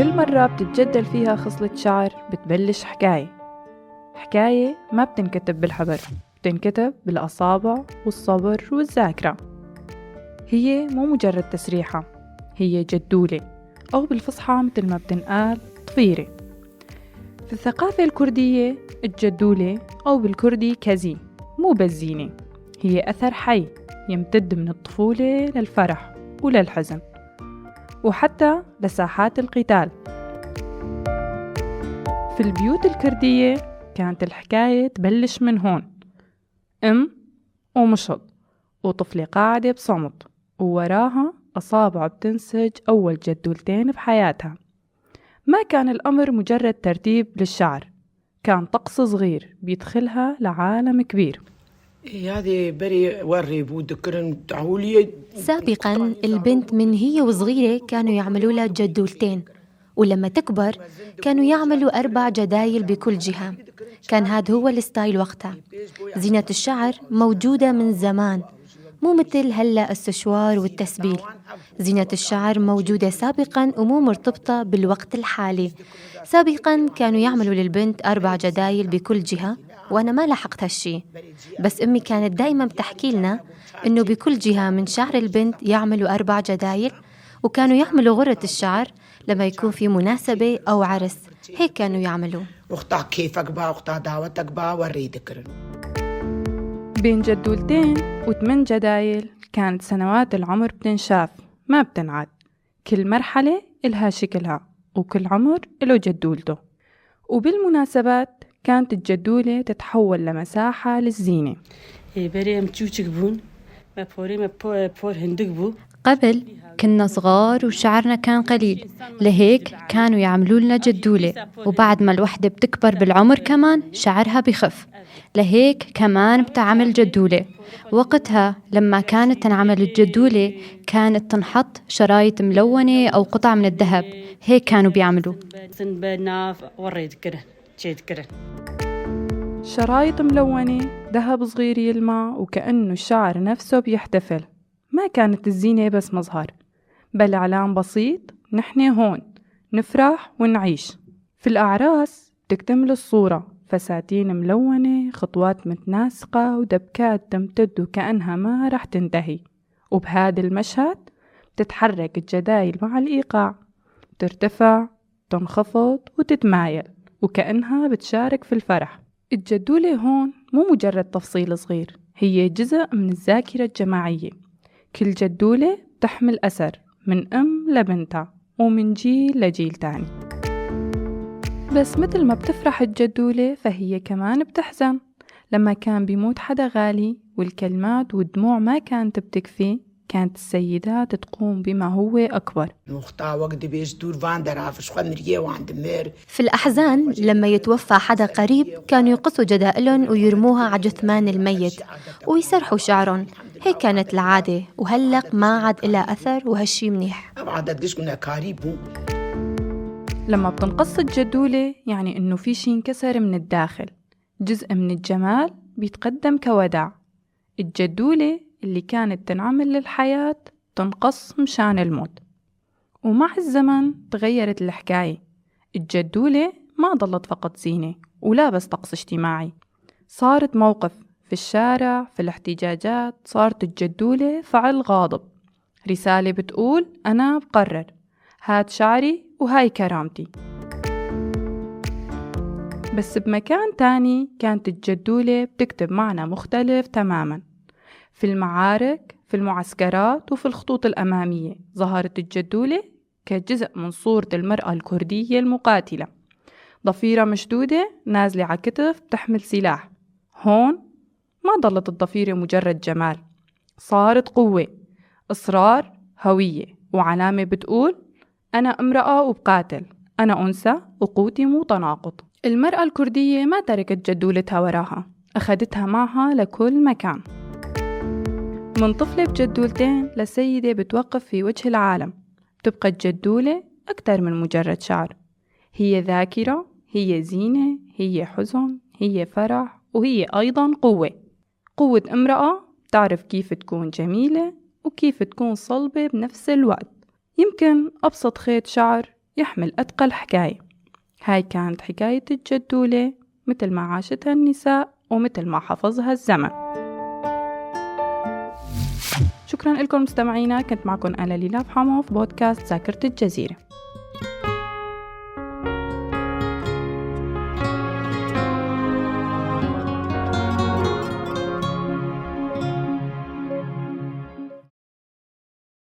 كل مرة بتتجدل فيها خصلة شعر بتبلش حكاية، حكاية ما بتنكتب بالحبر، بتنكتب بالأصابع والصبر والذاكرة. هي مو مجرد تسريحة، هي جدولة، أو بالفصحى مثل ما بتنقال ضفيرة. في الثقافة الكردية الجدولة أو بالكردي كزي مو بس زينة، هي أثر حي يمتد من الطفولة للفرح وللحزن وحتى لساحات القتال. في البيوت الكردية كانت الحكاية تبلش من هون، أم ومشط وطفلة قاعدة بصمت ووراها أصابع بتنسج أول جدولتين بحياتها. ما كان الأمر مجرد ترتيب للشعر، كان طقس صغير بيدخلها لعالم كبير. هذه بري وري بودكرن تعولية. سابقاً البنت من هي وصغيرة كانوا يعملوا لها جدولتين، ولما تكبر كانوا يعملوا 4 جدايل بكل جهة. كان هذا هو ال style وقتها. زينة الشعر موجودة من زمان، مو مثل هلأ السشوار والتسبيل. زينة الشعر موجودة سابقاً ومو مرتبطة بالوقت الحالي. سابقاً كانوا يعملوا للبنت 4 جدايل بكل جهة، وأنا ما لحقت هالشي، بس أمي كانت دايماً بتحكي لنا إنه بكل جهة من شعر البنت يعملوا 4 جدايل، وكانوا يعملوا غرة الشعر لما يكون في مناسبة أو عرس، هيك كانوا يعملوا. وقطع كيفك با، وقطع دعوتك با، وريدك. بين جدولتين و8 جدايل كانت سنوات العمر بتنشاف ما بتنعد. كل مرحلة إلها شكلها وكل عمر إله جدولته. وبالمناسبات كانت الجدولة تتحول لمساحة للزينة. إيه، بري أم تشوشك بون، ما بوري، ما بور هندك بو. قبل كنا صغار وشعرنا كان قليل، لهيك كانوا يعملوا لنا جدولة، وبعد ما الوحدة بتكبر بالعمر كمان شعرها بخف، لهيك كمان بتعمل جدولة. وقتها لما كانت تنعمل الجدولة كانت تنحط شرايط ملونة أو قطع من الذهب، هيك كانوا بيعملوا. شرايط ملونة، ذهب صغير يلمع، وكأنه الشعر نفسه بيحتفل. ما كانت الزينة بس مظهر، بل إعلان بسيط: نحن هون نفرح ونعيش. في الأعراس بتكتمل الصورة، فساتين ملونة، خطوات متناسقة، ودبكات تمتد وكأنها ما رح تنتهي. وبهذا المشهد بتتحرك الجدايل مع الإيقاع، بترتفع، تنخفض، وتتمايل وكأنها بتشارك في الفرح. الجدولة هون مو مجرد تفصيل صغير، هي جزء من الذاكرة الجماعية. كل جدولة بتحمل أثر من أم لبنتها ومن جيل لجيل تاني. بس مثل ما بتفرح الجدولة فهي كمان بتحزن. لما كان بيموت حدا غالي والكلمات والدموع ما كانت بتكفي، كانت السيدات تقوم بما هو أكبر. في الأحزان لما يتوفى حدا قريب كانوا يقصوا جدائلهم ويرموها على جثمان الميت ويسرحوا شعرهم، هيك كانت العادة، وهلق ما عاد إلها أثر، وهالشي منيح. لما بتنقص الجدولة يعني إنه في شي انكسر من الداخل، جزء من الجمال بيتقدم كوداع. الجدولة اللي كانت تنعمل للحياة تنقص مشان الموت. ومع الزمن تغيرت الحكاية. الجدولة ما ضلت فقط زينة ولا بس طقس اجتماعي، صارت موقف في الشارع، في الاحتجاجات. صارت الجدولة فعل غاضب، رسالة بتقول أنا بقرر، هات شعري وهاي كرامتي. بس بمكان تاني كانت الجدولة بتكتب معنى مختلف تماما. في المعارك، في المعسكرات، وفي الخطوط الأمامية ظهرت الجدولة كجزء من صورة المرأة الكردية المقاتلة، ضفيرة مشدودة نازلة على كتف بتحمل سلاح. هون ما ضلت الضفيرة مجرد جمال، صارت قوة، إصرار، هوية، وعلامة بتقول أنا امرأة وبقاتل، أنا أنثى وقوتي مو تناقض. المرأة الكردية ما تركت جدولتها وراها، أخدتها معها لكل مكان. من طفلة بجدولتين لسيدة بتوقف في وجه العالم، بتبقى الجدولة أكتر من مجرد شعر، هي ذاكرة، هي زينة، هي حزن، هي فرح، وهي أيضا قوة. قوة امرأة تعرف كيف تكون جميلة وكيف تكون صلبة بنفس الوقت. يمكن أبسط خيط شعر يحمل أتقل حكاية. هاي كانت حكاية الجدولة مثل ما عاشتها النساء ومثل ما حفظها الزمن. شكرا لكم مستمعينا، كنت معكم أنا ليلى حمو في بودكاست ذاكرة الجزيرة.